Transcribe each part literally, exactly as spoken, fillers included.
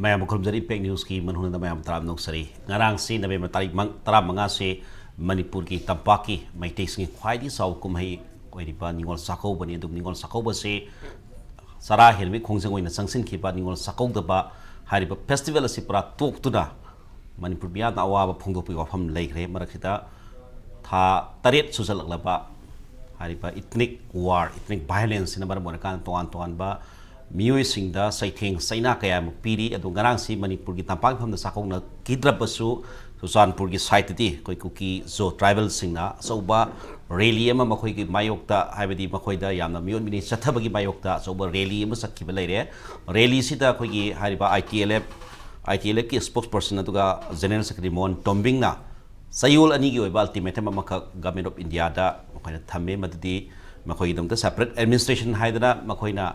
ꯃꯌꯥꯝꯕꯨ ꯈꯨꯔꯨꯝꯖꯔꯤ꯫ ꯏꯝꯄꯦꯛ ꯅ꯭ꯌꯨꯁꯀꯤ ꯃꯅꯨꯡꯗ ꯃꯌꯥꯝ ꯇꯔꯥꯝꯅ ꯑꯣꯛꯆꯔꯤ꯫ ꯉꯔꯥꯡꯁꯤ ꯅꯕꯦꯝꯕꯔ ꯇꯥꯔꯤꯛ ꯃꯪ-, ꯇꯔꯥꯃꯉꯥꯁꯤ ꯃꯅꯤꯄꯨꯔꯒꯤ ꯇꯝꯄꯥꯛꯀꯤ ꯃꯩꯇꯩꯁꯤꯡꯒꯤ ꯈ꯭ꯋꯥꯏꯗꯒꯤ ꯆꯥꯎꯕ ꯀꯨꯝꯍꯩ ꯑꯣꯏꯔꯤꯕ ꯅꯤꯉꯣꯜ ꯆꯥꯛꯀꯧꯕꯅꯤ꯫ ꯑꯗꯨꯕꯨ ꯅꯤꯉꯣꯜ ꯆꯥꯛꯀꯧꯕꯁꯤ ꯆꯔꯥ ꯍꯦꯟꯕꯒꯤ ꯈꯣꯡꯖꯪ ꯑꯣꯏꯅ ꯆꯪꯁꯤꯟꯈꯤꯕ ꯅꯤꯉꯣꯜ ꯆꯥꯛꯀꯧꯗꯕ ꯍꯥꯏꯔꯤꯕ ꯐꯦꯁꯇꯤꯚꯦꯜ ꯑꯁꯤ ꯄꯨꯔꯥ ꯇꯣꯛꯇꯨꯅ ꯃꯅꯤꯄꯨꯔ ꯃꯤꯌꯥꯝꯅ ꯑꯋꯥꯕ ꯐꯣꯡꯗꯣꯛꯄꯒꯤ ꯋꯥꯐꯝ ꯂꯩꯈ꯭ꯔꯦ꯫ ꯃꯔꯛꯁꯤꯗ ꯊꯥ ꯇꯔꯦꯠ ꯁꯨꯖꯜꯂꯛꯂꯕ ꯍꯥꯏꯔꯤꯕ ꯏꯊꯅꯤꯛ ꯋꯥꯔ, ꯏꯊꯅꯤꯛ ꯚꯥꯏꯑꯣꯂꯦꯟꯁꯁꯤꯅ ꯃꯔꯝ ꯑꯣꯏꯔꯀꯥꯟꯗ ꯇꯣꯉꯥꯟ ꯇꯣꯉꯥꯟꯕ ꯃꯤꯑꯣꯏꯁꯤꯡꯗ ꯆꯩꯊꯦꯡ ꯆꯩꯅꯥ ꯀꯌꯥ ꯑꯃ ꯄꯤꯔꯤ꯫ ꯑꯗꯨ ꯉꯔꯥꯡꯁꯤ ꯃꯅꯤꯄꯨꯔꯒꯤ ꯇꯝꯄꯥꯛ ꯃꯐꯝꯗ ꯆꯥꯛꯀꯧꯅꯈꯤꯗ꯭ꯔꯕꯁꯨ, ꯆꯨꯔꯆꯥꯟꯄꯨꯔꯒꯤ ꯁꯥꯏꯠꯇꯗꯤ ꯑꯩꯈꯣꯏ ꯀꯨꯀꯤ ꯖꯣ ꯇ꯭ꯔꯥꯏꯕꯦꯜꯁꯤꯡꯅ ꯑꯆꯧꯕ ꯔꯦꯂꯤ ꯑꯃ ꯃꯈꯣꯏꯒꯤ ꯃꯥꯌꯣꯛꯇ, ꯍꯥꯏꯕꯗꯤ ꯃꯈꯣꯏꯗ ꯌꯥꯝꯅ ꯃꯤꯑꯣꯠ ꯃꯤꯅꯩ ꯆꯠꯊꯕꯒꯤ ꯃꯥꯌꯣꯛꯇ ꯑꯆꯧꯕ ꯔꯦꯂꯤ ꯑꯃ ꯆꯠꯈꯤꯕ ꯂꯩꯔꯦ꯫ ꯔꯦꯂꯤꯁꯤꯗ ꯑꯩꯈꯣꯏꯒꯤ ꯍꯥꯏꯔꯤꯕ ꯑꯥꯏ ꯇꯤ ꯑꯦꯜ ꯑꯦꯐ, ꯑꯥꯏ ꯇꯤ ꯑꯦꯜ ꯑꯦꯐꯀꯤ ꯁ꯭ꯄꯣꯛꯁ ꯄꯔꯁꯟ ꯑꯗꯨꯒ ꯖꯦꯅꯔꯦꯜ ꯁꯦꯀ꯭ꯔꯦꯇꯔꯤ ꯃꯣꯍꯟ ꯇꯣꯝꯕꯤꯡꯅ ꯆꯌꯣꯜ ꯑꯅꯤꯒꯤ ꯑꯣꯏꯕ ꯑꯜꯇꯤꯃꯦꯇꯝ ꯑꯃꯈꯛ ꯒꯚꯔꯟꯃꯦꯟꯠ ꯑꯣꯐ ꯏꯟꯗꯤꯌꯥꯗ ꯃꯈꯣꯏꯅ ꯊꯝꯃꯤ꯫ ꯃꯗꯨꯗꯤ ꯃꯈꯣꯏꯒꯤꯗꯃꯛꯇ ꯁꯦꯄꯔꯦꯠ ꯑꯦꯗꯃꯤꯅꯤꯁꯇ꯭ꯔꯦꯁꯟ ꯍꯥꯏꯗꯅ ꯃꯈꯣꯏꯅ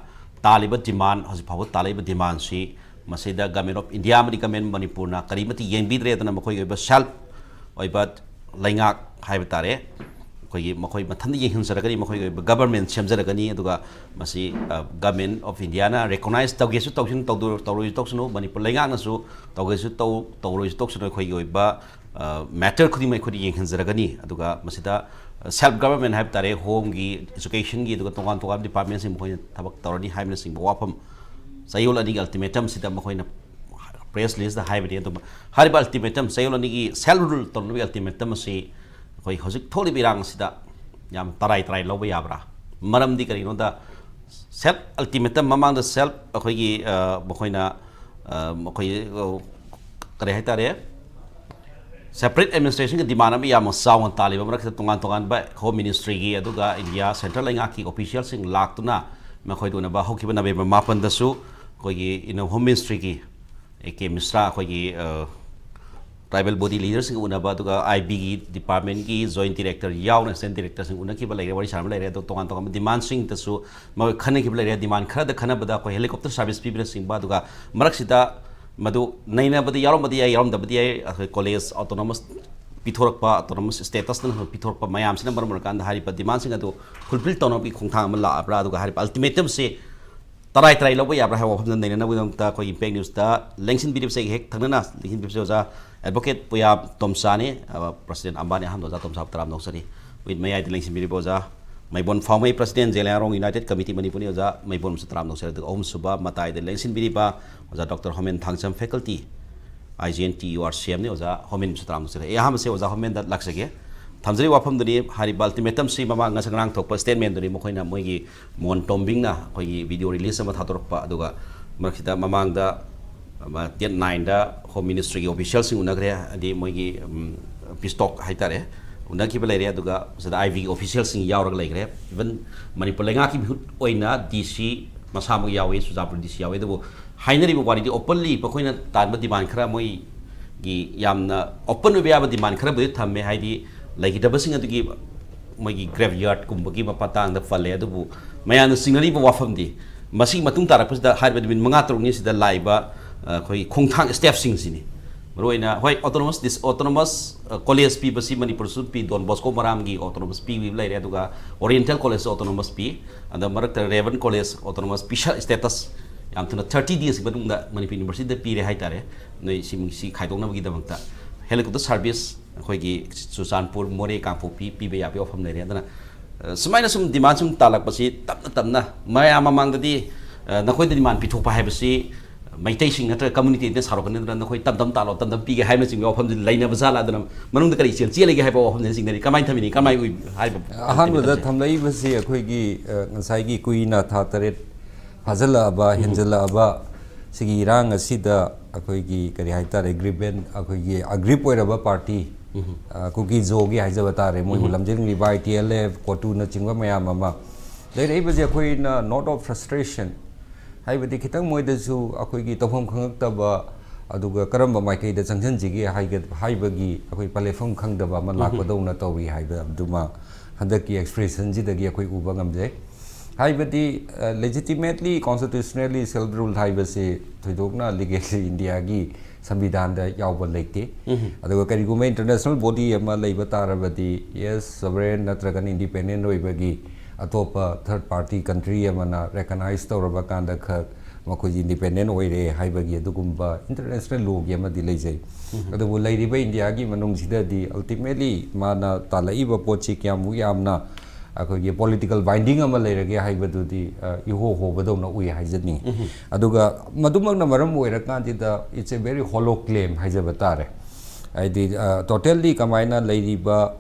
ꯇꯥꯜꯂꯤꯕ ꯗꯤꯃꯥꯟ, ꯍꯧꯖꯤꯛ ꯐꯥꯎꯕ ꯇꯥꯜꯂꯛꯏꯕ ꯗꯤꯃꯥꯟꯁꯤ, ꯃꯁꯤꯗ ꯒꯚꯔꯟꯃꯦꯟꯠ ꯑꯣꯐ ꯏꯟꯗꯤꯌꯥ ꯑꯃꯗꯤ ꯒꯚꯔꯟꯃꯦꯟꯠ ꯃꯅꯤꯄꯨꯔꯅ ꯀꯔꯤꯃꯠꯇ ꯌꯦꯡꯕꯤꯗ꯭ꯔꯦ꯫ ꯑꯗꯨꯅ ꯃꯈꯣꯏꯒꯤ ꯑꯣꯏꯕ ꯁꯦꯜꯐ ꯑꯣꯏꯕ ꯂꯩꯉꯥꯛ ꯍꯥꯏꯕ ꯇꯥꯔꯦ, ꯑꯩꯈꯣꯏꯒꯤ ꯃꯈꯣꯏ ꯃꯊꯟꯇ ꯌꯦꯡꯁꯤꯟꯖꯔꯒꯅꯤ, ꯃꯈꯣꯏꯒꯤ ꯑꯣꯏꯕ ꯒꯚꯔꯟꯃꯦꯟꯠ ꯁꯦꯝꯖꯔꯒꯅꯤ꯫ ꯑꯗꯨꯒ ꯃꯁꯤ, ꯑ, ꯒꯚꯔꯟꯃꯦꯟꯠ ꯑꯣꯐ ꯏꯟꯗꯤꯌꯥꯅ ꯔꯦꯀꯣꯅꯥꯏꯖ ꯇꯧꯒꯦꯁꯨ ꯇꯧꯁꯅꯨ, ꯇꯧꯗꯣ-, ꯇꯧꯔꯣꯏꯁꯨ ꯇꯧꯁꯅꯨ, ꯃꯅꯤꯄꯨꯔ ꯂꯩꯉꯥꯛꯅꯁꯨ ꯇꯧꯒꯦꯁꯨ ꯇꯧ-, ꯇꯧꯔꯣꯏꯁꯨ ꯇꯧꯁꯅꯨ, ꯑꯩꯈꯣꯏꯒꯤ ꯑꯣꯏꯕ, ꯑ, ꯃꯦꯇꯔ ꯈꯨꯗꯤꯡꯃꯛ ꯑꯩꯈꯣꯏꯅ ꯌꯦꯡꯁꯤꯟꯖꯔꯒꯅꯤ꯫ ꯑꯗꯨꯒ ꯃꯁꯤꯗ, ꯑ, ꯁꯦꯜꯐ ꯒꯚꯔꯟꯃꯦꯟꯠ ꯍꯥꯏꯕ ꯇꯥꯔꯦ, ꯍꯣꯝꯒꯤ, ꯑꯦꯖꯨꯀꯦꯁꯟꯒꯤ, ꯑꯗꯨꯒ ꯇꯣꯉꯥꯟ ꯇꯣꯉꯥꯟꯕ ꯗꯤꯄꯥꯔꯠꯃꯦꯟꯠꯁꯤꯡ ꯃꯈꯣꯏꯅ ꯊꯕꯛ ꯇꯧꯔꯅꯤ ꯍꯥꯏꯕꯅꯆꯤꯡꯕ ꯋꯥꯐꯝ ꯆꯌꯣꯜ ꯑꯅꯤꯒꯤ ꯑꯜꯇꯤꯃꯦꯇꯝꯁꯤꯗ ꯃꯈꯣꯏꯅ ꯄ꯭ꯔꯦꯁ ꯔꯤꯂꯤꯖꯇ ꯍꯥꯏꯕꯅꯤ꯫ ꯑꯗꯨꯕꯨ ꯍꯥꯏꯔꯤꯕ ꯑꯜꯇꯤꯃꯦꯇꯝ, ꯆꯌꯣꯜ ꯑꯅꯤꯒꯤ ꯁꯦꯜꯐ ꯔꯨꯜ ꯇꯧꯅꯕꯒꯤ ꯑꯜꯇꯤꯃꯦꯇꯝ ꯑꯁꯤ ꯑꯩꯈꯣꯏ ꯍꯧꯖꯤꯛ ꯊꯣꯛꯂꯤꯕ ꯏꯔꯥꯡ ꯑꯁꯤꯗ ꯌꯥꯝ ꯇꯔꯥꯏ ꯇꯔꯥꯏ ꯂꯧꯕ ꯌꯥꯕ꯭ꯔꯥ? ꯃꯔꯝꯗꯤ ꯀꯔꯤꯒꯤꯅꯣꯗ, ꯁꯦꯜꯐ ꯑꯜꯇꯤꯃꯦꯇꯝ ꯃꯃꯥꯡꯗ ꯁꯦꯜꯐ ꯑꯩꯈꯣꯏꯒꯤ, ꯑ, ꯃꯈꯣꯏꯅ, ꯑ, ꯃꯈꯣꯏ, ꯑ, ꯀꯔꯤ ꯍꯥꯏꯇꯥꯔꯦ, ꯁꯦꯄꯔꯦꯠ ꯑꯦꯗꯃꯤꯅꯤꯁꯇ꯭ꯔꯦꯁꯟꯒꯤ ꯗꯤꯃꯥꯟ ꯑꯃ ꯌꯥꯝꯅ ꯆꯥꯎꯅ ꯇꯥꯜꯂꯤꯕ ꯃꯔꯛꯁꯤꯗ ꯇꯣꯉꯥꯟ ꯇꯣꯉꯥꯟꯕ ꯍꯣꯝ ꯃꯤꯅꯤꯁꯇ꯭ꯔꯤꯒꯤ ꯑꯗꯨꯒ ꯏꯟꯗꯤꯌꯥ ꯁꯦꯟꯇ꯭ꯔꯦꯜ ꯂꯩꯉꯥꯛꯀꯤ ꯑꯣꯐꯤꯁꯤꯌꯦꯜꯁꯤꯡ ꯂꯥꯛꯇꯨꯅ ꯃꯈꯣꯏꯗ ꯎꯅꯕ ꯍꯧꯈꯤꯕ ꯅꯕꯦꯝꯕꯔ ꯃꯥꯄꯟꯗꯁꯨ ꯑꯩꯈꯣꯏꯒꯤ ꯏꯟꯅꯔ ꯍꯣꯝ ꯃꯤꯅꯤꯁꯇ꯭ꯔꯤꯒꯤ ꯑꯦ ꯀꯦ ꯃꯤꯁ꯭ꯔꯥ, ꯑꯩꯈꯣꯏꯒꯤ, ꯑ, ꯇ꯭ꯔꯥꯏꯕꯦꯜ ꯕꯣꯗꯤ ꯂꯤꯗꯔꯁꯤꯡꯒ ꯎꯅꯕ, ꯑꯗꯨꯒ ꯑꯥꯏ ꯕꯤꯒꯤ ꯗꯤꯄꯥꯔꯠꯃꯦꯟꯠꯀꯤ ꯖꯣꯏꯟꯠ ꯗꯤꯔꯦꯛꯇꯔ ꯌꯥꯎꯅ ꯑꯦꯁꯤꯁꯇꯦꯟꯠ ꯗꯤꯔꯦꯛꯇꯔꯁꯤꯡ ꯎꯅꯈꯤꯕ ꯂꯩꯔꯦ, ꯋꯥꯔꯤ ꯁꯥꯟꯅꯕ ꯂꯩꯔꯦ꯫ ꯑꯗꯣ ꯇꯣꯉꯥꯟ ꯇꯣꯉꯥꯟꯕ ꯗꯤꯃꯥꯟꯁꯤꯡꯗꯁꯨ ꯃꯈꯣꯏ ꯈꯟꯅꯈꯤꯕ ꯂꯩꯔꯦ꯫ ꯗꯤꯃꯥꯟ ꯈꯔꯗ ꯈꯟꯅꯕꯗ ꯑꯩꯈꯣꯏ ꯍꯦꯂꯤꯀꯣꯞꯇꯔ ꯁꯥꯔꯚꯤꯁ ꯄꯤꯕꯅꯆꯤꯡꯕ, ꯑꯗꯨꯒ ꯃꯔꯛꯁꯤꯗ ꯃꯗꯨ ꯅꯩꯅꯕꯗꯤ ꯌꯥꯎꯔꯝꯕꯗꯤ ꯌꯥꯏ, ꯌꯥꯎꯔꯝꯗꯕꯗꯤ ꯌꯥꯏ, ꯑꯩꯈꯣꯏ ꯀꯣꯂꯦꯖ ꯑꯣꯇꯣꯅꯣꯃꯁ ꯄꯤꯊꯣꯔꯛꯄ, ꯑꯣꯇꯣꯅꯣꯃꯁ ꯁ꯭ꯇꯦꯇꯁꯅ ꯄꯤꯊꯣꯔꯛꯄ ꯃꯌꯥꯝꯁꯤꯅ ꯃꯔꯝ ꯑꯣꯏꯔꯀꯥꯟꯗ ꯍꯥꯏꯔꯤꯕ ꯗꯤꯃꯥꯟꯁꯤꯡ ꯑꯗꯨ ꯐꯨꯜꯐꯤꯜ ꯇꯧꯅꯕꯒꯤ ꯈꯣꯡꯊꯥꯡ ꯑꯃ ꯂꯥꯛꯑꯕ꯭ꯔꯥ? ꯑꯗꯨꯒ ꯍꯥꯏꯔꯤꯕ ꯑꯜꯇꯤꯃꯦꯇꯝꯁꯤ ꯇꯔꯥꯏ ꯇꯔꯥꯏ ꯂꯧꯕ ꯌꯥꯕ꯭ꯔꯥ ꯍꯥꯏꯕ ꯋꯥꯐꯝꯗ ꯅꯩꯅꯅꯕꯒꯤꯗꯃꯛꯇ ꯑꯩꯈꯣꯏꯒꯤ ꯏꯝꯄꯦꯛ ꯅ꯭ꯌꯨꯁꯇ ꯂꯦꯡꯁꯤꯟꯕꯤꯔꯤꯕꯁꯦ, ꯑꯩꯒꯤ ꯍꯦꯛ ꯊꯪꯅꯅ ꯂꯦꯡꯁꯤꯟꯕꯤꯔꯤꯕꯁꯦ ꯑꯣꯖꯥ ꯑꯦꯗꯚꯣꯀꯦꯠ ꯄꯨꯌꯥ ꯇꯣꯝꯆꯥꯅꯤ꯫ ꯑ, ꯄ꯭ꯔꯁꯤꯗꯦꯟ ꯑꯝꯕꯥꯅꯤ ꯑꯍꯥꯟꯕ ꯑꯣꯖꯥ ꯇꯣꯝꯆꯥꯕꯨ ꯇꯔꯥꯝꯅ ꯑꯣꯛꯆꯔꯤ꯫ ꯋꯤꯠ ꯃꯌꯥꯏꯗ ꯂꯦꯡꯁꯤꯟꯕꯤꯔꯤꯕ ꯑꯣꯖꯥ Meibon Phaomei, president Zeliangrong united committee ꯃꯅꯤꯄꯨꯔꯅꯤ, ꯑꯣꯖꯥ ꯃꯩꯕꯣꯟꯕꯨꯁꯨ ꯇꯔꯥꯝꯅ ꯑꯣꯛꯆꯔꯤ꯫ ꯑꯗꯨꯒ ꯑꯍꯨꯝꯁꯨꯕ ꯃꯇꯥꯏꯗ ꯂꯦꯡꯁꯤꯟꯕꯤꯔꯤꯕ ꯑꯣꯖꯥ doctor Homen Thangjam, faculty, I G N T U R C ꯑꯦꯝꯅꯤ꯫ ꯑꯣꯖꯥ ꯍꯣꯃꯦꯟꯕꯨꯁꯨ ꯇꯔꯥꯝꯅ ꯑꯣꯛꯆꯔꯤ꯫ ꯑꯩ ꯑꯍꯥꯟꯕꯁꯦ ꯑꯣꯖꯥ ꯍꯣꯃꯦꯟꯗ ꯂꯥꯛꯆꯒꯦ꯫ ꯊꯝꯖꯔꯤꯕ ꯋꯥꯐꯝꯗꯨꯅꯤ, ꯍꯥꯏꯔꯤꯕ ꯑꯜꯇꯤꯃꯦꯇꯝꯁꯤ ꯃꯃꯥꯡ ꯉꯁꯥꯏ ꯉꯔꯥꯡ ꯊꯣꯛꯄ ꯁ꯭ꯇꯦꯠꯃꯦꯟꯗꯨꯅꯤ, ꯃꯈꯣꯏꯅ ꯃꯣꯏꯒꯤ ꯃꯣꯟ ꯇꯣꯝꯕꯤꯡꯅ ꯑꯩꯈꯣꯏꯒꯤ ꯚꯤꯗꯤꯑꯣ ꯔꯤꯂꯤꯁ ꯑꯃ ꯊꯥꯗꯣꯔꯛꯄ, ꯑꯗꯨꯒ ꯃꯔꯛꯁꯤꯗ ꯃꯃꯥꯡꯗ, ꯑꯃ, ꯗꯦꯠ ꯅꯥꯏꯟꯗ ꯍꯣꯝ ꯃꯤꯅꯤꯁꯇ꯭ꯔꯤꯒꯤ ꯑꯣꯐꯤꯁꯤꯌꯦꯜꯁꯤꯡ ꯎꯅꯈ꯭ꯔꯦ, ꯍꯥꯏꯗꯤ ꯃꯣꯏꯒꯤ, ꯎꯝ, ꯄꯤꯁ ꯇꯣꯛ ꯍꯥꯏꯇꯥꯔꯦ, ꯎꯅꯈꯤꯕ ꯂꯩꯔꯦ꯫ ꯑꯗꯨꯒ ꯁꯤꯗ ꯑꯥꯏ ꯕꯤꯒꯤ ꯑꯣꯐꯤꯁꯤꯌꯦꯜꯁꯤꯡ ꯌꯥꯎꯔꯒ ꯂꯩꯈ꯭ꯔꯦ꯫ ꯏꯚꯟ ꯃꯅꯤꯄꯨꯔ ꯂꯩꯉꯥꯛꯀꯤ ꯃꯤꯍꯨꯠ ꯑꯣꯏꯅ ꯗꯤ ꯁꯤ ꯃꯁꯥꯃꯛ ꯌꯥꯎꯏ, ꯆꯨꯔꯆꯥꯟꯄꯨꯔ ꯗꯤ ꯁꯤ ꯌꯥꯎꯏ꯫ ꯑꯗꯨꯕꯨ ꯍꯥꯏꯅꯔꯤꯕ ꯋꯥꯔꯤꯗꯤ ꯑꯣꯄꯟꯂꯤ ꯃꯈꯣꯏꯅ ꯇꯥꯟꯕ ꯗꯤꯃꯥꯟ ꯈꯔ, ꯃꯣꯏꯒꯤ ꯌꯥꯝꯅ ꯑꯣꯄꯟ ꯑꯣꯏꯕ ꯌꯥꯕ ꯗꯤꯃꯥꯟ ꯈꯔꯕꯨꯗꯤ ꯊꯝꯃꯦ, ꯍꯥꯏꯗꯤ ꯂꯩꯈꯤꯗꯕꯁꯤꯡ ꯑꯗꯨꯒꯤ ꯃꯣꯏꯒꯤ ꯒ꯭ꯔꯦꯞ ꯌꯥꯔꯗꯀꯨꯝꯕꯒꯤ ꯃꯇꯥꯡꯗ ꯄꯜꯂꯦ꯫ ꯑꯗꯨꯕꯨ ꯃꯌꯥꯝꯅ ꯆꯤꯡꯅꯔꯤꯕ ꯋꯥꯐꯝꯗꯤ ꯃꯁꯤꯒꯤ ꯃꯇꯨꯡ ꯇꯥꯔꯛꯄꯁꯤꯗ ꯍꯥꯏꯔꯤꯕ ꯅꯨꯃꯤꯠ ꯃꯉꯥ ꯇꯔꯨꯛꯅꯤ ꯁꯤꯗ ꯂꯥꯛꯏꯕ, ꯑ, ꯑꯩꯈꯣꯏꯒꯤ ꯈꯣꯡꯊꯥꯡ ꯁ꯭ꯇꯦꯞꯁꯤꯡꯁꯤꯅꯤ꯫ ꯃꯔꯨꯑꯣꯏꯅ, ꯍꯣꯏ, ꯑꯣꯇꯣꯅꯣꯃꯁ ꯗꯤꯁ-, ꯑꯣꯇꯣꯅꯣꯃꯁ, ꯑ, ꯀꯣꯂꯦꯖ ꯄꯤꯕꯁꯤ ꯃꯅꯤꯄꯨꯔꯁꯨ ꯄꯤ, ꯗꯣꯟ ꯕꯣꯁꯀꯣ ꯃꯔꯥꯝꯒꯤ ꯑꯣꯇꯣꯅꯣꯃꯁ ꯄꯤꯕ ꯂꯩꯔꯦ, ꯑꯗꯨꯒ ꯑꯣꯔꯤꯌꯦꯟꯇꯦꯜ ꯀꯣꯂꯦꯖꯁꯨ ꯑꯣꯇꯣꯅꯣꯃꯁ ꯄꯤ, ꯑꯗ ꯃꯔꯛꯇ ꯔꯦꯕꯟ ꯀꯣꯂꯦꯖ ꯑꯣꯇꯣꯅꯣꯃꯁ ꯄꯤꯁ-, ꯁ꯭ꯇꯦꯇꯁ ꯌꯥꯝ ꯊꯨꯅ ꯊꯥꯔꯇꯤ ꯗꯦꯖꯀꯤ ꯃꯅꯨꯡꯗ ꯃꯅꯤꯄꯨꯔ ꯌꯨꯅꯤꯚꯔꯁꯤꯇꯤꯗ ꯄꯤꯔꯦ ꯍꯥꯏꯇꯥꯔꯦ꯫ ꯅꯣꯏ ꯁꯤ, ꯁꯤ ꯈꯥꯏꯗꯣꯛꯅꯕꯒꯤꯗꯃꯛꯇ ꯍꯦꯂꯤꯀꯣꯞꯇꯔ ꯁꯥꯔꯚꯤꯁ ꯑꯩꯈꯣꯏꯒꯤ ꯆꯨꯔꯆꯥꯟꯄꯨꯔ, ꯃꯣꯔꯦ, ꯀꯥꯡꯄꯣꯛꯄꯤ ꯄꯤꯕ ꯌꯥꯕꯒꯤ ꯋꯥꯐꯝ ꯂꯩꯔꯦ꯫ ꯑꯗꯨꯅ, ꯑ, ꯁꯨꯃꯥꯏꯅ ꯁꯨꯝ ꯗꯤꯃꯥꯟ ꯁꯨꯝ ꯇꯥꯜꯂꯛꯄꯁꯤ ꯇꯞꯅ ꯇꯞꯅ ꯃꯌꯥꯝ ꯃꯃꯥꯡꯗꯗꯤ, ꯑ, ꯅꯈꯣꯏꯗ ꯗꯤꯃꯥꯟ ꯄꯤꯊꯣꯛꯄ ꯍꯥꯏꯕꯁꯤ ꯃꯩꯇꯩꯁꯤꯡ ꯅꯠꯇ꯭ꯔꯒ ꯀꯝꯃꯨꯅꯤꯇꯤꯅ ꯁꯥꯎꯔꯛꯀꯅꯤ, ꯑꯗꯨꯅ ꯅꯈꯣꯏ ꯇꯞ ꯇꯞ ꯇꯥꯜꯂꯣ, ꯇꯞ ꯇꯞ ꯄꯤꯒꯦ ꯍꯥꯏꯕꯅꯆꯤꯡꯕ ꯋꯥꯐꯝꯁꯤ ꯂꯩꯅꯕ ꯖꯥꯠꯂꯥ? ꯑꯗꯨꯅ ꯃꯅꯨꯡꯗ ꯀꯔꯤ ꯏꯆꯦꯜ ꯆꯦꯜꯂꯤꯒꯦ ꯍꯥꯏꯕ ꯋꯥꯐꯝꯁꯤꯅ ꯆꯤꯡꯅꯔꯤ꯫ ꯀꯃꯥꯏꯅ ꯊꯝꯃꯤꯅꯤ? ꯀꯃꯥꯏꯅ ꯎꯏ ꯍꯥꯏꯕ? ꯑꯍꯥꯟꯕꯗ ꯊꯝꯂꯛꯏꯕꯁꯤ ꯑꯩꯈꯣꯏꯒꯤ, ꯑ, ꯉꯁꯥꯏꯒꯤ ꯀꯨꯏꯅ ꯊꯥ ꯇꯔꯦꯠ ꯐꯥꯖꯤꯜꯂꯛꯑꯕ, ꯎꯝ꯫ ꯍꯦꯟꯖꯜꯂꯛꯑꯕ ꯁꯤꯒꯤ ꯏꯔꯥꯡ ꯑꯁꯤꯗ ꯑꯩꯈꯣꯏꯒꯤ ꯀꯔꯤ ꯍꯥꯏꯇꯥꯔꯦ, ꯒ꯭ꯔꯤꯕꯦꯟ, ꯑꯩꯈꯣꯏꯒꯤ ꯑꯒ꯭ꯔꯤꯞ ꯑꯣꯏꯔꯕ ꯄꯥꯔꯇꯤ, ꯎꯝ꯫ ꯑ, ꯀꯨꯀꯤ ꯖꯣꯒꯤ ꯍꯥꯏꯖꯕ ꯇꯥꯔꯦ, ꯃꯣꯏꯕꯨ ꯎꯝ꯫ ꯂꯝꯖꯤꯡꯂꯤꯕ ꯑꯥꯏ ꯇꯤ ꯑꯦꯜ ꯑꯦꯐ, ꯀꯣꯇꯨꯅꯆꯤꯡꯕ ꯃꯌꯥꯝ ꯑꯃ ꯂꯩꯔꯛꯏꯕꯁꯦ ꯑꯩꯈꯣꯏꯅ note of frustration, ꯍꯥꯏꯕꯗꯤ ꯈꯤꯇꯪ ꯃꯣꯏꯗꯁꯨ ꯑꯩꯈꯣꯏꯒꯤ ꯇꯧꯐꯝ ꯈꯪꯉꯛꯇꯕ, ꯑꯗꯨꯒ ꯀꯔꯝꯕ ꯃꯥꯏꯀꯩꯗ ꯆꯪꯁꯤꯟꯁꯤꯒꯦ ꯍꯥꯏꯒ-, ꯍꯥꯏꯕꯒꯤ ꯑꯩꯈꯣꯏ ꯄ꯭ꯂꯦꯠꯐꯣꯝ ꯈꯪꯗꯕ ꯑꯃ ꯎꯝ꯫ ꯂꯥꯛꯄꯗꯧꯅ ꯇꯧꯏ ꯍꯥꯏꯕ ꯑꯗꯨꯃ ꯍꯟꯗꯛꯀꯤ ꯑꯦꯛꯁꯄ꯭ꯔꯦꯁꯟꯁꯤꯗꯒꯤ ꯑꯩꯈꯣꯏ ꯎꯕ ꯉꯝꯖꯩ꯫ ꯍꯥꯏꯕꯗꯤ, ꯑ, legitimately constitutionally self rule ꯍꯥꯏꯕꯁꯤ ꯊꯣꯏꯗꯣꯛꯅ ꯂꯤꯒꯦꯜꯂꯤ ꯏꯟꯗꯤꯌꯥꯒꯤ ꯁꯪꯕꯤꯙꯥꯟꯗ ꯌꯥꯎꯕ ꯂꯩꯇꯦ꯫ ꯎꯝ꯫ ꯑꯗꯨꯒ ꯀꯔꯤꯒꯨꯝꯕ ꯏꯟꯇꯔꯅꯦꯁꯅꯦꯜ ꯕꯣꯗꯤ ꯑꯃ ꯂꯩꯕ ꯇꯥꯔꯕꯗꯤ, ꯌꯦꯁ, ꯁꯣꯚꯔꯦꯟ ꯅꯠꯇ꯭ꯔꯒꯅ ꯏꯟꯗꯤꯄꯦꯟꯗꯦꯟ ꯑꯣꯏꯕꯒꯤ ꯑꯇꯣꯞꯄ ꯊꯔꯠ ꯄꯥꯔꯇꯤ ꯀꯟꯇ꯭ꯔꯤ ꯑꯃꯅ ꯔꯦꯀꯒꯅꯥꯏꯖ ꯇꯧꯔꯕ ꯀꯥꯟꯗ ꯈꯛ ꯃꯈꯣꯏꯁꯤ ꯏꯟꯗꯤꯄꯦꯟꯗꯦꯟ ꯑꯣꯏꯔꯦ ꯍꯥꯏꯕꯒꯤ ꯑꯗꯨꯒꯨꯝꯕ ꯏꯟꯇꯔꯅꯦꯁꯅꯦꯜ ꯂꯣꯒꯤ ꯑꯃꯗꯤ ꯂꯩꯖꯩ꯫ ꯑꯗꯨꯕꯨ ꯂꯩꯔꯤꯕ ꯏꯟꯗꯤꯌꯥꯒꯤ ꯃꯅꯨꯡꯁꯤꯗꯗꯤ ꯑꯜꯇꯤꯃꯦꯠꯂꯤ ꯃꯥꯅ ꯇꯥꯜꯂꯛꯏꯕ ꯄꯣꯠꯁꯤ ꯀꯌꯥꯃꯨꯛ ꯌꯥꯝꯅ ꯑꯩꯈꯣꯏꯒꯤ ꯄꯣꯂꯤꯇꯤꯀꯦꯜ ꯕꯥꯏꯟꯗꯤꯡ ꯑꯃ ꯂꯩꯔꯒꯦ ꯍꯥꯏꯕꯗꯨꯗꯤ, ꯑ, ꯏꯍꯣ ꯍꯣꯕꯗꯧꯅ ꯎꯏ ꯍꯥꯏꯖꯅꯤꯡꯉꯤ꯫ ꯑꯗꯨꯒ ꯃꯗꯨꯃꯛꯅ ꯃꯔꯝ ꯑꯣꯏꯔꯀꯥꯟꯁꯤꯗ it's a very hollow claim ꯍꯥꯏꯖꯕ ꯇꯥꯔꯦ꯫ ꯍꯥꯏꯗꯤ, ꯑ, ꯇꯣꯇꯦꯜꯂꯤ ꯀꯃꯥꯏꯅ ꯂꯩꯔꯤꯕ,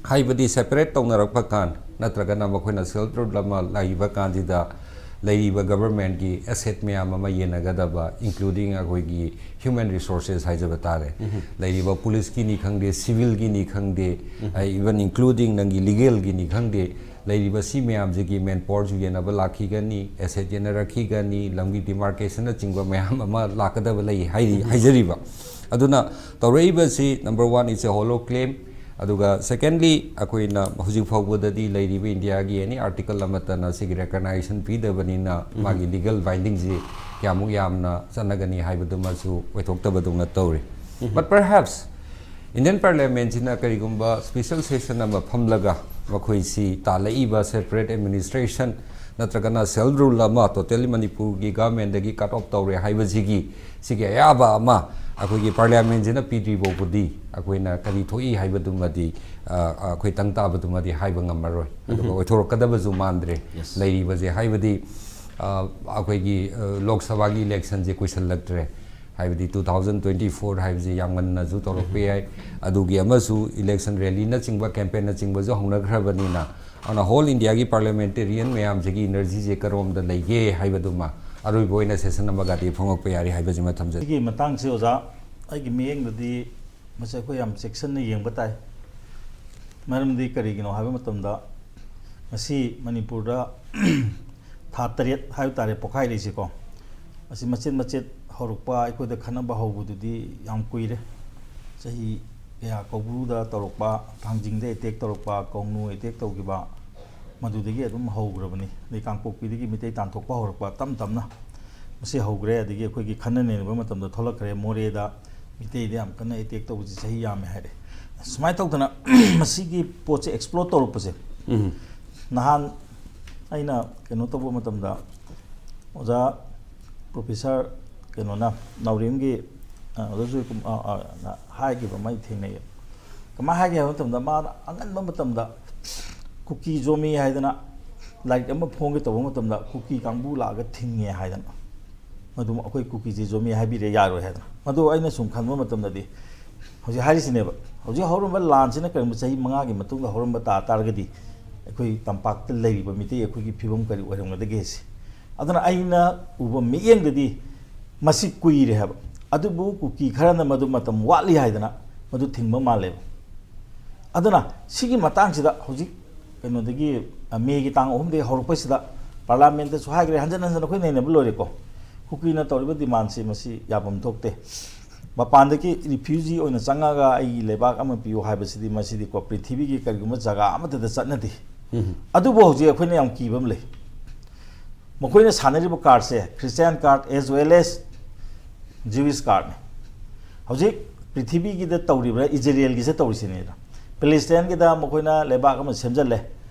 ꯍꯥꯏꯕꯗꯤ ꯁꯦꯄꯔꯦꯠ ꯇꯧꯅꯔꯛꯄ ꯀꯥꯟ ꯅꯠꯇ꯭ꯔꯒꯅ ꯃꯈꯣꯏꯅ ꯁꯦꯜꯐ ꯔꯨꯜ ꯑꯃ ꯂꯩꯕ ꯀꯥꯟꯁꯤꯗ ꯂꯩꯔꯤꯕ ꯒꯕꯔꯃꯦꯟꯒꯤ ꯑꯦꯁꯦꯠ ꯃꯌꯥꯝ ꯑꯃ ꯌꯦꯟꯅꯒꯗꯕ, ꯏꯟꯀ꯭ꯂꯨꯗꯤꯡ ꯑꯩꯈꯣꯏꯒꯤ ꯍ꯭ꯌꯨꯃꯦꯟ ꯔꯤꯁꯣꯔꯁꯦꯁ ꯍꯥꯏꯖꯕ ꯇꯥꯔꯦ꯫ ꯂꯩꯔꯤꯕ ꯄꯨꯂꯤꯁꯀꯤꯅꯤ ꯈꯪꯗꯦ, ꯁꯤꯚꯤꯜꯒꯤꯅꯤ ꯈꯪꯗꯦ, ꯏꯚꯟ ꯏꯟꯀ꯭ꯂꯨꯗꯤꯡ ꯅꯪꯒꯤ ꯂꯤꯒꯦꯜꯒꯤꯅꯤ ꯈꯪꯗꯦ, ꯂꯩꯔꯤꯕ ꯁꯤ ꯃꯌꯥꯝꯁꯤꯒꯤ ꯃꯦꯟ ꯄꯥꯋꯔꯁꯨ ꯌꯦꯟꯅꯕ ꯂꯥꯛꯈꯤꯒꯅꯤ, ꯑꯦꯁꯦꯠ ꯌꯦꯟꯅꯔꯛꯈꯤꯒꯅꯤ, ꯂꯝꯒꯤ ꯗꯤꯃꯥꯔꯀꯦꯁꯟꯅꯆꯤꯡꯕ ꯃꯌꯥꯝ ꯑꯃ ꯂꯥꯛꯀꯗꯕ ꯂꯩ ꯍꯥꯏꯔꯤ-, ꯍꯥꯏꯖꯔꯤꯕ꯫ ꯑꯗꯨꯅ ꯇꯧꯔꯛꯏꯕꯁꯤ, number one, it's a hollow claim꯫ ꯑꯗꯨꯒ secondly, ꯑꯩꯈꯣꯏꯅ ꯍꯧꯖꯤꯛ ꯐꯥꯎꯕꯗꯗꯤ ꯂꯩꯔꯤꯕ ꯏꯟꯗꯤꯌꯥꯒꯤ ꯑꯦꯅꯤ ꯑꯥꯔꯇꯤꯀꯜ ꯑꯃꯠꯇꯅ ꯁꯤꯒꯤ ꯔꯦꯀꯒꯅꯥꯏꯖꯦꯁꯟ ꯄꯤꯗꯕꯅꯤꯅ ꯃꯥꯒꯤ ꯂꯤꯒꯦꯜ ꯕꯥꯏꯟꯗꯤꯡꯁꯤ ꯀꯌꯥꯃꯨꯛ ꯌꯥꯝꯅ ꯆꯠꯅꯒꯅꯤ ꯍꯥꯏꯕꯗꯨꯃꯁꯨ ꯑꯣꯏꯊꯣꯛꯇꯕꯗꯧꯅ ꯇꯧꯔꯤ꯫ But perhaps ꯏꯟꯗꯤꯌꯟ ꯄꯥꯔꯂꯤꯌꯥꯃꯦꯟꯁꯤꯅ ꯀꯔꯤꯒꯨꯝꯕ ꯁ꯭ꯄꯦꯁꯦꯜ ꯁꯦꯁꯟ ꯑꯃ ꯐꯝꯂꯒ ꯃꯈꯣꯏꯁꯤ ꯇꯥꯜꯂꯛꯏꯕ ꯁꯦꯄꯔꯦꯠ ꯑꯦꯗꯃꯤꯅꯤꯁꯇ꯭ꯔꯦꯁꯟ ꯅꯠꯇ꯭ꯔꯒꯅ ꯁꯦꯜꯐ ꯔꯨꯜ ꯑꯃ ꯇꯣꯇꯦꯜꯂꯤ ꯃꯅꯤꯄꯨꯔꯒꯤ ꯒꯚꯔꯟꯃꯦꯟꯗꯒꯤ ꯀꯠ ꯑꯣꯐ ꯇꯧꯔꯦ ꯍꯥꯏꯕꯁꯤꯒꯤ, ꯁꯤꯒꯤ ꯑꯌꯥꯕ ꯑꯃ ꯑꯩꯈꯣꯏꯒꯤ ꯄꯥꯔꯂꯤꯌꯥꯃꯦꯟꯁꯤꯅ ꯄꯤꯗ꯭ꯔꯤ ꯐꯥꯎꯕꯗꯤ ꯑꯩꯈꯣꯏꯅ ꯀꯔꯤ ꯊꯣꯛꯏ ꯍꯥꯏꯕꯗꯨꯃꯗꯤ, ꯑ, ꯑꯩꯈꯣꯏ ꯇꯪ ꯇꯥꯕꯗꯨꯃꯗꯤ ꯍꯥꯏꯕ ꯉꯝꯃꯔꯣꯏ꯫ ꯑꯗꯨꯒ ꯑꯣꯏꯊꯣꯔꯛꯀꯗꯕꯁꯨ ꯃꯥꯟꯗ꯭ꯔꯦ꯫ Yes. ꯂꯩꯔꯤꯕꯁꯦ, ꯍꯥꯏꯕꯗꯤ, ꯑ, ꯑꯩꯈꯣꯏꯒꯤ, ꯑ, ꯂꯣꯛ ꯁꯚꯥꯒꯤ ꯏꯂꯦꯛꯁꯟꯁꯦ ꯀꯨꯏꯁꯜꯂꯛꯇ꯭ꯔꯦ꯫ ꯍꯥꯏꯕꯗꯤ two thousand twenty four ꯍꯥꯏꯕꯁꯤ ꯌꯥꯝ ꯉꯟꯅꯁꯨ ꯇꯧꯔꯛꯄ ꯌꯥꯏ, ꯑꯗꯨꯒꯤ ꯑꯃꯁꯨ ꯏꯂꯦꯛꯁꯟ ꯔꯦꯂꯤꯅꯆꯤꯡꯕ, ꯀꯦꯝꯄꯦꯟꯅꯆꯤꯡꯕꯁꯨ ꯍꯧꯅꯈ꯭ꯔꯕꯅꯤꯅ, ꯑꯗꯨꯅ ꯍꯣꯜ ꯏꯟꯗꯤꯌꯥꯒꯤ ꯄꯥꯔꯂꯤꯌꯥꯃꯦꯟꯇꯦꯔꯤꯌꯟ ꯃꯌꯥꯝꯁꯤꯒꯤ ꯏꯅꯔꯖꯤꯁꯦ ꯀꯔꯣꯝꯗ ꯂꯩꯒꯦ ꯍꯥꯏꯕꯗꯨꯃ ꯑꯔꯣꯏꯕ ꯑꯣꯏꯅ ꯁꯦꯁꯟ ꯑꯃꯒꯗꯤ ꯐꯣꯡꯉꯛꯄ ꯌꯥꯔꯤ ꯍꯥꯏꯕꯁꯤꯃ ꯊꯝꯖꯒꯦ꯫ ꯁꯤꯒꯤ ꯃꯇꯥꯡꯁꯤ ꯑꯣꯖꯥ, ꯑꯩꯒꯤ ꯃꯤꯠꯌꯦꯡꯗꯗꯤ ꯃꯁꯤ ꯑꯩꯈꯣꯏ ꯌꯥꯝ ꯆꯦꯛꯁꯤꯟꯅ ꯌꯦꯡꯕ ꯇꯥꯏ꯫ ꯃꯔꯝꯗꯤ ꯀꯔꯤꯒꯤꯅꯣ ꯍꯥꯏꯕ ꯃꯇꯝꯗ, ꯉꯁꯤ ꯃꯅꯤꯄꯨꯔꯗ ꯊꯥ ꯇꯔꯦꯠ ꯍꯥꯏꯕ ꯇꯥꯔꯦ ꯄꯣꯛꯈꯥꯏꯔꯛꯏꯁꯦꯀꯣ꯫ ꯑꯁꯤ ꯃꯆꯦꯠ ꯃꯆꯦꯠ ꯍꯧꯔꯛꯄ, ꯑꯩꯈꯣꯏꯗ ꯈꯠꯅꯕ ꯍꯧꯕꯗꯨꯗꯤ ꯌꯥꯝ ꯀꯨꯏꯔꯦ꯫ ꯆꯍꯤ ꯀꯌꯥ ꯀꯧꯕ꯭ꯔꯨꯗ ꯇꯧꯔꯛꯄ, ꯊꯥꯡꯖꯤꯡꯗ ꯑꯦꯇꯦꯛ ꯇꯧꯔꯛꯄ, ꯀꯧꯅꯨ ꯑꯦꯇꯦꯛ ꯇꯧꯈꯤꯕ, ꯃꯗꯨꯗꯒꯤ ꯑꯗꯨꯝ ꯍꯧꯈ꯭ꯔꯕꯅꯤ꯫ ꯑꯗꯩ ꯀꯥꯡꯄꯣꯛꯄꯤꯗꯒꯤ ꯃꯤꯇꯩ ꯇꯥꯟꯊꯣꯛꯄ ꯍꯧꯔꯛꯄ ꯇꯞ ꯇꯞꯅ꯫ ꯃꯁꯤ ꯍꯧꯈ꯭ꯔꯦ꯫ ꯑꯗꯒꯤ ꯑꯩꯈꯣꯏꯒꯤ ꯈꯟꯅ ꯅꯩꯅꯕ ꯃꯇꯝꯗ ꯊꯣꯛꯂꯛꯈ꯭ꯔꯦ, ꯃꯣꯔꯦꯗ ꯃꯤꯇꯩꯗ ꯌꯥꯝ ꯀꯟꯅ ꯑꯦꯇꯦꯛ ꯇꯧꯕꯁꯤ ꯆꯍꯤ ꯌꯥꯝꯃꯦ ꯍꯥꯏꯔꯦ꯫ ꯁꯨꯃꯥꯏꯅ ꯇꯧꯗꯅ ꯃꯁꯤꯒꯤ ꯄꯣꯠꯁꯦ ꯑꯦꯛꯁꯄ꯭ꯂꯣꯔ ꯇꯧꯔꯛꯄꯁꯦ, ꯅꯍꯥꯟ ꯑꯩꯅ ꯀꯩꯅꯣ ꯇꯧꯕ ꯃꯇꯝꯗ, ꯑꯣꯖꯥ ꯄ꯭ꯔꯣꯐꯦꯁꯔ ꯀꯩꯅꯣꯅ, ꯅꯥꯎꯔꯦꯝꯒꯤ, ꯑ, ꯑꯣꯖꯥ ꯖꯣꯏꯀꯨꯝ-, ꯑ, ꯑ, ꯅ ꯍꯥꯏꯈꯤꯕ ꯑꯃ ꯑꯩ ꯊꯦꯡꯅꯩꯌꯦ꯫ ꯀꯃꯥꯏꯅ ꯍꯥꯏꯒꯦ ꯍꯥꯏꯕ ꯃꯇꯝꯗ, ꯃꯥꯅ ꯑꯉꯟꯕ ꯃꯇꯝꯗ ꯀꯨꯀꯤ ꯖꯣꯃꯤ ꯍꯥꯏꯗꯅ ꯂꯥꯏꯔꯤꯛ ꯑꯃ ꯐꯣꯡꯒꯦ ꯇꯧꯕ ꯃꯇꯝꯗ, ꯀꯨꯀꯤ ꯀꯥꯡꯕꯨ ꯂꯥꯛꯑꯒ ꯊꯤꯡꯉꯦ ꯍꯥꯏꯗꯅ, ꯃꯗꯨ ꯑꯩꯈꯣꯏ ꯀꯨꯀꯤꯁꯦ ꯖꯣꯃꯤ ꯍꯥꯏꯕꯤꯔꯦ ꯌꯥꯔꯣꯏ ꯍꯥꯏꯗꯅ꯫ ꯃꯗꯨ ꯑꯩꯅ ꯁꯨꯝ ꯈꯟꯕ ꯃꯇꯝꯗꯗꯤ, ꯍꯧꯖꯤꯛ ꯍꯥꯏꯔꯤꯁꯤꯅꯦꯕ, ꯍꯧꯖꯤꯛ ꯍꯧꯔꯝꯕ ꯂꯥꯟꯁꯤꯅ ꯀꯔꯤꯒꯨꯝꯕ ꯆꯍꯤ ꯃꯉꯥꯒꯤ ꯃꯇꯨꯡꯗ ꯍꯧꯔꯝꯕ ꯇꯥ ꯇꯥꯔꯒꯗꯤ, ꯑꯩꯈꯣꯏ ꯇꯝꯄꯥꯛꯇ ꯂꯩꯔꯤꯕ ꯃꯤꯇꯩ ꯑꯩꯈꯣꯏꯒꯤ ꯐꯤꯕꯝ ꯀꯔꯤ ꯑꯣꯏꯔꯝꯒꯗꯒꯦ ꯁꯤ꯫ ꯑꯗꯨꯅ ꯑꯩꯅ ꯎꯕ ꯃꯤꯠꯌꯦꯡꯗꯗꯤ ꯃꯁꯤ ꯀꯨꯏꯔꯦ ꯍꯥꯏꯕ, ꯑꯗꯨꯕꯨ ꯀꯨꯀꯤ ꯈꯔꯅ ꯃꯗꯨ ꯃꯇꯝ ꯋꯥꯠꯂꯤ ꯍꯥꯏꯗꯅ ꯃꯗꯨ ꯊꯤꯡꯕ ꯃꯥꯜꯂꯦꯕ꯫ ꯑꯗꯨꯅ ꯁꯤꯒꯤ ꯃꯇꯥꯡꯁꯤꯗ ꯍꯧꯖꯤꯛ ꯀꯩꯅꯣꯗꯒꯤ, ꯑ, ꯃꯦꯒꯤ ꯇꯥꯡ ꯑꯍꯨꯝꯗꯒꯤ ꯍꯧꯔꯛꯄꯁꯤꯗ ꯄꯥꯔꯂꯥꯃꯦꯟꯇꯁꯨ ꯍꯥꯏꯈ꯭ꯔꯦ, ꯍꯟꯖꯟ ꯍꯟꯖꯟ ꯑꯩꯈꯣꯏ ꯅꯩꯅꯕ ꯂꯣꯏꯔꯦꯀꯣ꯫ ꯀꯨꯀꯤꯅ ꯇꯧꯔꯤꯕ ꯗꯤꯃꯥꯟꯁꯤ ꯃꯁꯤ ꯌꯥꯐꯝ ꯊꯣꯛꯇꯦ꯫ ꯃꯄꯥꯟꯗꯒꯤ ꯔꯤꯐ꯭ꯌꯨꯖꯤ ꯑꯣꯏꯅ ꯆꯪꯉꯒ ꯑꯩꯒꯤ ꯂꯩꯕꯥꯛ ꯑꯃ ꯄꯤꯌꯨ ꯍꯥꯏꯕꯁꯤꯗꯤ ꯃꯁꯤꯗꯤꯀꯣ ꯄ꯭ꯔꯤꯊꯤꯕꯤꯒꯤ ꯀꯔꯤꯒꯨꯝꯕ ꯖꯒꯥ ꯑꯃꯠꯇꯗ ꯆꯠꯅꯗꯦ꯫ ꯎꯝ꯫ ꯑꯗꯨꯕꯨ ꯍꯧꯖꯤꯛ ꯑꯩꯈꯣꯏꯅ ꯌꯥꯝ ꯀꯤꯕ ꯑꯃ ꯂꯩ꯫ ꯃꯈꯣꯏꯅ ꯁꯥꯟꯅꯔꯤꯕ ꯀꯥꯔꯠꯁꯦ Christian card as well as Jewish cardꯅꯤ꯫ ꯍꯧꯖꯤꯛ ꯄ꯭ꯔꯤꯊꯤꯕꯤꯒꯤꯗ ꯇꯧꯔꯤꯕ꯭ꯔꯥ, ꯏꯖꯔꯦꯜꯒꯤꯁꯦ ꯇꯧꯔꯤꯁꯤꯅꯦꯗ꯫ ꯄꯦꯂꯦꯁꯇꯥꯏꯟꯒꯤꯗ ꯃꯈꯣꯏꯅ ꯂꯩꯕꯥꯛ ꯑꯃ ꯁꯦꯝꯖꯤꯜꯂꯦ꯫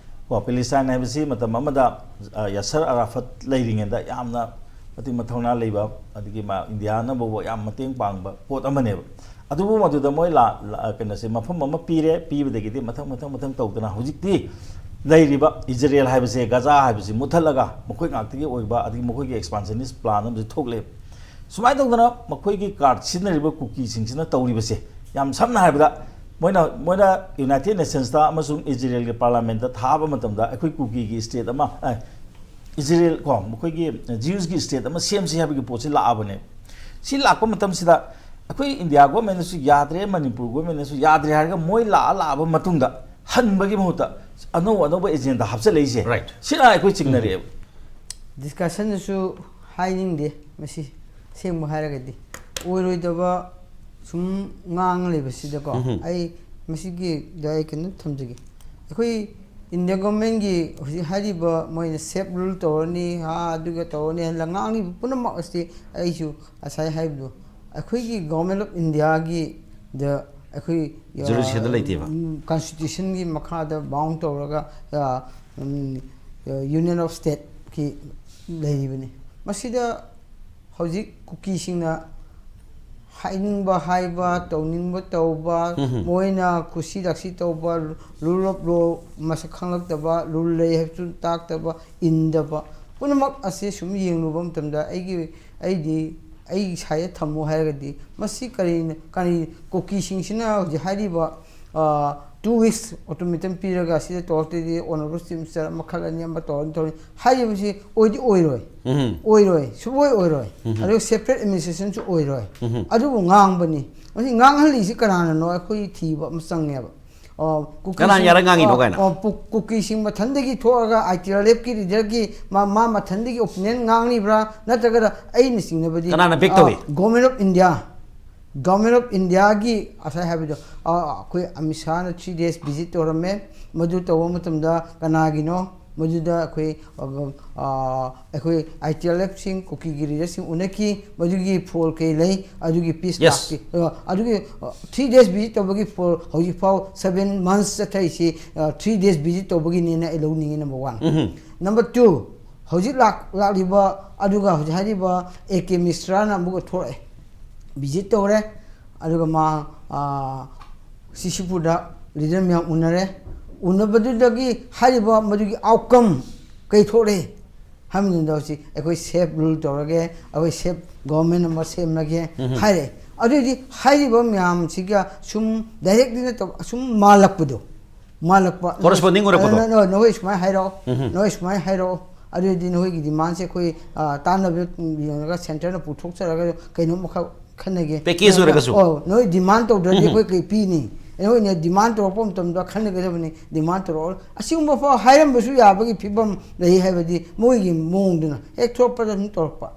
ꯀꯣ, ꯄꯦꯂꯦꯁꯇꯥꯏꯟ ꯍꯥꯏꯕꯁꯤ ꯃꯇꯝ ꯑꯃꯗ, ꯑ, ꯌꯥꯁꯔ ꯑꯔꯥꯐꯠ ꯂꯩꯔꯤꯉꯩꯗ ꯌꯥꯝꯅ ꯃꯇꯤꯛ ꯃꯊꯧꯅꯥ ꯂꯩꯕ, ꯑꯗꯒꯤ ꯃꯥ ꯏꯟꯗꯤꯌꯥꯅ ꯐꯥꯎꯕ ꯌꯥꯝ ꯃꯇꯦꯡ ꯄꯥꯡꯕ ꯄꯣꯠ ꯑꯃꯅꯦꯕ꯫ ꯑꯗꯨꯕꯨ ꯃꯗꯨꯗ ꯃꯣꯏ ꯂꯥ-, ꯂꯥ-, ꯀꯩꯅꯣꯁꯦ, ꯃꯐꯝ ꯑꯃ ꯄꯤꯔꯦ, ꯄꯤꯕꯗꯒꯤꯗꯤ ꯃꯊꯪ, ꯃꯊꯪ, ꯃꯊꯪ ꯇꯧꯗꯅ ꯍꯧꯖꯤꯛꯇꯤ ꯂꯩꯔꯤꯕ ꯏꯖꯔꯦꯜ ꯍꯥꯏꯕꯁꯦ, ꯒꯖꯥ ꯍꯥꯏꯕꯁꯤ ꯃꯨꯠꯊꯠꯂꯒ ꯃꯈꯣꯏ ꯉꯥꯛꯇꯒꯤ ꯑꯣꯏꯕ, ꯑꯗꯒꯤ ꯃꯈꯣꯏꯒꯤ expansionist plan ꯑꯃꯁꯨ ꯊꯣꯛꯂꯦꯕ꯫ ꯁꯨꯃꯥꯏꯅ ꯇꯧꯗꯅ ꯃꯈꯣꯏꯒꯤ ꯀꯥꯔꯠ ꯁꯤꯖꯤꯟꯅꯔꯤꯕ ꯀꯨꯀꯤꯁꯤꯡꯁꯤꯅ ꯇꯧꯔꯤꯕꯁꯦ, ꯌꯥꯝ ꯁꯝꯅ ꯍꯥꯏꯔꯕꯗ, ꯃꯣꯏꯅ, ꯃꯣꯏꯅ United Nationsꯇ ꯑꯃꯁꯨꯡ ꯏꯖꯔꯦꯜꯒꯤ ꯄꯥꯔꯂꯥꯃꯦꯟꯇ ꯊꯥꯕ ꯃꯇꯝꯗ, ꯑꯩꯈꯣꯏ ꯀꯨꯀꯤꯒꯤ state ꯑꯃ, ꯑ, ꯏꯖꯔꯦꯜ ꯀꯣ, ꯃꯈꯣꯏꯒꯤ Jewsꯀꯤ state ꯑꯃ ꯁꯦꯝꯁꯤ ꯍꯥꯏꯕꯒꯤ ꯄꯣꯠꯁꯤ ꯂꯥꯛꯑꯕꯅꯦ꯫ ꯁꯤ ꯂꯥꯛꯄ ꯃꯇꯝꯁꯤꯗ ꯑꯩꯈꯣꯏ ꯏꯟꯗꯤꯌꯥ ꯒꯣꯔꯃꯦꯟꯅꯁꯨ ꯌꯥꯗ꯭ꯔꯦ, ꯃꯅꯤꯄꯨꯔ ꯒꯣꯔꯃꯦꯟꯅꯁꯨ ꯌꯥꯗ꯭ꯔꯦ ꯍꯥꯏꯔꯒ, ꯃꯣꯏ ꯂꯥꯛꯑ ꯂꯥꯛꯑꯕ ꯃꯇꯨꯡꯗ ꯍꯟꯕꯒꯤ ꯃꯍꯨꯠꯇ ꯑꯅꯧ ꯑꯅꯧꯕ agenda ꯍꯥꯞꯆꯤꯜꯂꯛꯏꯁꯦ, right, ꯁꯤꯅ ꯑꯩꯈꯣꯏ ꯆꯤꯡꯅꯔꯛꯑꯦꯕ꯫ Discussionꯗꯁꯨ ꯍꯥꯏꯅꯤꯡꯗꯦ ꯃꯁꯤ, ꯑꯁꯦꯡꯕ ꯍꯥꯏꯔꯒꯗꯤ꯫ ꯑꯣꯏꯔꯣꯏꯗꯕ ꯁꯨꯝ ꯉꯥꯡꯉ ꯂꯩꯕꯁꯤꯗꯀꯣ, ꯎꯝ꯫ ꯑꯩ ꯃꯁꯤꯒꯤꯗ ꯑꯩ ꯀꯩꯅꯣ ꯊꯝꯖꯒꯦ꯫ ꯑꯩꯈꯣꯏ ꯏꯟꯗꯤꯌꯥ ꯒꯣꯔꯃꯦꯟꯒꯤ ꯍꯧꯖꯤꯛ ꯍꯥꯏꯔꯤꯕ ꯃꯣꯏꯅ self rule ꯇꯧꯔꯅꯤ, ꯑꯥ, ꯑꯗꯨꯒ ꯇꯧꯔꯅꯤ ꯍꯥꯏꯅ ꯉꯥꯡꯂꯤꯕ ꯄꯨꯝꯅꯃꯛ ꯑꯁꯤ ꯑꯩꯁꯨ ꯉꯁꯥꯏ ꯍꯥꯏꯕꯗꯣ, ꯑꯩꯈꯣꯏꯒꯤ Government of Indiaꯒꯤ ꯗ ꯑꯩꯈꯣꯏ Jurisdiction ꯗ ꯂꯩꯇꯦꯕ꯫ ꯀꯟꯁꯇꯤꯇ꯭ꯌꯨꯁꯟꯒꯤ ꯃꯈꯥꯗ ꯕꯥꯎꯟ ꯇꯧꯔꯒ ꯌꯨꯅꯤꯌꯟ ꯑꯣꯐ ꯁ꯭ꯇꯦꯠꯀꯤ ꯂꯩꯔꯤꯕꯅꯤ꯫ ꯃꯁꯤꯗ ꯍꯧꯖꯤꯛ ꯀꯨꯀꯤꯁꯤꯡꯅ ꯍꯥꯏꯅꯤꯡꯕ ꯍꯥꯏꯕ, ꯇꯧꯅꯤꯡꯕ ꯇꯧꯕ, ꯎꯝ꯫ ꯃꯣꯏꯅ ꯀꯨꯁꯤ ꯂꯥꯛꯁꯤ ꯇꯧꯕ, ꯔꯨꯜ ꯑꯣꯐ ꯂꯣ ꯃꯁꯛ ꯈꯪꯂꯛꯇꯕ, ꯔꯨꯜ ꯂꯩ ꯍꯥꯏꯕꯁꯨ ꯇꯥꯛꯇꯕ, ꯏꯟꯗꯕ, ꯄꯨꯝꯅꯃꯛ ꯑꯁꯤ ꯁꯨꯝ ꯌꯦꯡꯂꯨꯕ ꯃꯇꯝꯗ ꯑꯩꯒꯤ ꯑꯩꯗꯤ ꯑꯩꯒꯤ ꯁꯥꯏꯗ ꯊꯝꯃꯨ ꯍꯥꯏꯔꯒꯗꯤ ꯃꯁꯤ ꯀꯔꯤ ꯀꯔꯤ ꯀꯨꯀꯤꯁꯤꯡꯁꯤꯅ ꯍꯧꯖꯤꯛ ꯍꯥꯏꯔꯤꯕ ꯇꯨ ꯋꯤꯛꯁ ꯑꯜꯇꯤꯃꯦꯇꯝ ꯄꯤꯔꯒ ꯁꯤꯗ ꯇꯧꯔꯛꯇ꯭ꯔꯗꯤ ꯑꯣꯅꯔꯦꯕꯜ ꯆꯤꯐ ꯃꯤꯅꯤꯁꯇꯔ ꯑꯃ ꯈꯜꯂꯅꯤ, ꯑꯃ ꯇꯧꯔꯅꯤ ꯇꯧꯔꯅꯤ ꯍꯥꯏꯔꯤꯕꯁꯤ ꯑꯣꯏꯗꯤ ꯑꯣꯏꯔꯣꯏ꯫ ꯎꯝ꯫ ꯑꯣꯏꯔꯣꯏ, ꯁꯨꯡꯑꯣꯏ ꯑꯣꯏꯔꯣꯏ꯫ ꯎꯝ꯫ ꯑꯗꯨꯒ ꯁꯦꯄꯔꯦꯠ ꯑꯦꯗꯃꯤꯅꯤꯁꯇ꯭ꯔꯦꯁꯟꯁꯨ ꯑꯣꯏꯔꯣꯏ꯫ ꯎꯝ꯫ ꯑꯗꯨꯕꯨ ꯉꯥꯡꯕꯅꯤ꯫ ꯃꯁꯤ ꯉꯥꯡꯍꯜꯂꯤꯁꯤ ꯀꯅꯥꯅꯅꯣ ꯑꯩꯈꯣꯏ ꯊꯤꯕ ꯑꯃ ꯆꯪꯉꯦꯕ꯫ ꯑ, ꯀꯨꯀꯤꯁꯤꯡ- ꯀꯅꯥꯅ ꯌꯥꯔꯒ ꯉꯥꯡꯉꯤꯅꯣ ꯑ, ꯀꯥꯏꯅ? ꯑ, ꯄꯨ- ꯀꯨꯀꯤꯁꯤꯡ ꯃꯊꯟꯗꯒꯤ ꯊꯣꯛꯑꯒ ꯑꯥꯏ ꯇꯤ ꯑꯥꯔ ꯑꯦꯐꯀꯤ ꯂꯤꯗꯔꯒꯤ ꯃꯥ, ꯃꯥ ꯃꯊꯟꯗꯒꯤ ꯑꯣꯄꯤꯅꯤꯌꯟ ꯉꯥꯡꯂꯤꯕ꯭ꯔꯥ, ꯅꯠꯇ꯭ꯔꯒꯅ ꯑꯩꯅ ꯆꯤꯡꯅꯕꯗꯤ ꯀꯅꯥꯅ ꯕꯦꯛ ꯇꯧꯏ? Government of India, government of ꯏꯟꯗꯤꯌꯥꯒꯤ ꯉꯁꯥꯏ ꯍꯥꯏꯕꯗꯣ, ꯑ, ꯑꯩꯈꯣꯏ ꯑꯃꯤꯠ ꯁꯥꯍꯅ ꯊ꯭ꯔꯤ ꯗꯦꯖ ꯚꯤꯖꯤꯠ ꯇꯧꯔꯝꯃꯦ꯫ ꯃꯗꯨ ꯇꯧꯕ ꯃꯇꯝꯗ ꯀꯅꯥꯒꯤꯅꯣ? ꯃꯗꯨꯗ ꯑꯩꯈꯣꯏ, ꯑ, ꯑ, ꯑꯩꯈꯣꯏ ꯑꯥꯏ ꯇꯤ ꯑꯥꯔ ꯑꯦꯐꯁꯤꯡ, ꯀꯨꯀꯤꯒꯤ ꯂꯤꯗꯔꯁꯤꯡ ꯎꯅꯈꯤ꯫ ꯃꯗꯨꯒꯤ ꯐꯣꯜ ꯀꯩ ꯂꯩ? ꯑꯗꯨꯒꯤ ꯄꯤꯁ Yes. ꯂꯥꯛꯄꯤ-, ꯑ, ꯑꯗꯨꯒꯤ ꯊ꯭ꯔꯤ ꯗꯦꯖ ꯚꯤꯖꯤꯠ ꯇꯧꯕꯒꯤ ꯐꯣꯜ ꯍꯧꯖꯤꯛꯐꯥꯎ ꯁꯚꯦꯟ ꯃꯟꯁ ꯆꯠꯊꯔꯤꯁꯤ ꯊ꯭ꯔꯤ ꯗꯦꯖ ꯚꯤꯖꯤꯠ ꯇꯧꯕꯒꯤꯅꯦꯅ ꯑꯩ ꯂꯧꯅꯤꯡꯉꯤ, ꯅꯝꯕꯔ ꯋꯥꯟ꯫ ꯎꯝ꯫ ꯅꯝꯕꯔ ꯇꯨ, ꯍꯧꯖꯤꯛ ꯂꯥꯛ-, ꯂꯥꯛꯂꯤꯕ ꯑꯗꯨꯒ ꯍꯧꯖꯤꯛ ꯍꯥꯏꯔꯤꯕ ꯑꯦ ꯀꯦ ꯃꯤꯁ꯭ꯔꯥꯅ ꯑꯃꯨꯛꯀ ꯊꯣꯛꯂꯛꯑꯦ, ꯚꯤꯖꯤꯠ ꯇꯧꯔꯦ꯫ ꯑꯗꯨꯒ ꯃꯥ, ꯑ, ꯁꯤꯁꯤꯄꯨꯔꯗ ꯂꯤꯗꯔ ꯃꯌꯥꯝ ꯎꯅꯔꯦ꯫ ꯎꯅꯕꯗꯨꯗꯒꯤ ꯍꯥꯏꯔꯤꯕ ꯃꯗꯨꯒꯤ ꯑꯥꯎꯠꯀꯝ ꯀꯩ ꯊꯣꯛꯂꯦ ꯍꯥꯏꯕꯗꯨꯗ ꯍꯧꯖꯤꯛ ꯑꯩꯈꯣꯏ ꯁꯦꯐ ꯔꯨꯜ ꯇꯧꯔꯒꯦ, ꯑꯩꯈꯣꯏ ꯁꯦꯐ ꯒꯣꯔꯃꯦꯟ ꯑꯃ ꯁꯦꯝꯂꯒꯦ ꯎꯝ꯫ ꯍꯥꯏꯔꯦ꯫ ꯑꯗꯨꯑꯣꯏꯗꯤ ꯍꯥꯏꯔꯤꯕ ꯃꯌꯥꯝꯁꯤꯒ ꯁꯨꯝ ꯗꯥꯏꯔꯦꯛꯂꯤ ꯅꯠꯇꯕ ꯁꯨꯝ ꯃꯥꯜꯂꯛꯄꯗꯣ, ꯃꯥꯜꯂꯛꯄ꯫ Corresponding ꯑꯣꯏꯔꯛꯄꯗꯣ? ꯅ-, ꯅ-, ꯅꯈꯣꯏ ꯁꯨꯃꯥꯏꯅ ꯍꯥꯏꯔꯛꯑꯣ, ꯎꯝ꯫ ꯅꯈꯣꯏ ꯁꯨꯃꯥꯏꯅ ꯍꯥꯏꯔꯛꯑꯣ, ꯑꯗꯨꯑꯣꯏꯗꯤ ꯅꯈꯣꯏꯒꯤ ꯗꯤꯃꯥꯟꯁꯦ ꯑꯩꯈꯣꯏ, ꯑ, ꯇꯥꯟꯅꯕ ꯌꯦꯡꯉꯒ ꯁꯦꯟꯇꯔꯅ ꯄꯨꯊꯣꯛꯆꯔꯒ ꯀꯩꯅꯣꯝꯃꯈꯛ ꯈꯟꯅꯒꯦ꯫ Package ꯑꯣꯏꯔꯒꯁꯨ? ꯑꯣ, ꯅꯣꯏ ꯗꯤꯃꯥꯟ ꯇꯧꯗ꯭ꯔꯗꯤ ꯎꯝ꯫ ꯑꯩꯈꯣꯏ ꯀꯩ ꯄꯤꯅꯤ? ꯅꯈꯣꯏꯅ ꯗꯤꯃꯥꯟ ꯇꯧꯔꯛꯄ ꯃꯇꯝꯗ ꯈꯟꯅꯒꯗꯕꯅꯤ, ꯗꯤꯃꯥꯟ ꯇꯧꯔꯛꯑꯣ꯫ ꯑꯁꯤꯒꯨꯝꯕ ꯐꯥꯎ ꯍꯥꯏꯔꯝꯕꯁꯨ ꯌꯥꯕꯒꯤ ꯐꯤꯕꯝ ꯂꯩ ꯍꯥꯏꯕꯗꯤ ꯃꯣꯏꯒꯤ ꯃꯑꯣꯡꯗꯨꯅ ꯍꯦꯛ ꯊꯣꯛꯄꯗ ꯑꯗꯨꯝ ꯇꯧꯔꯛꯄ꯫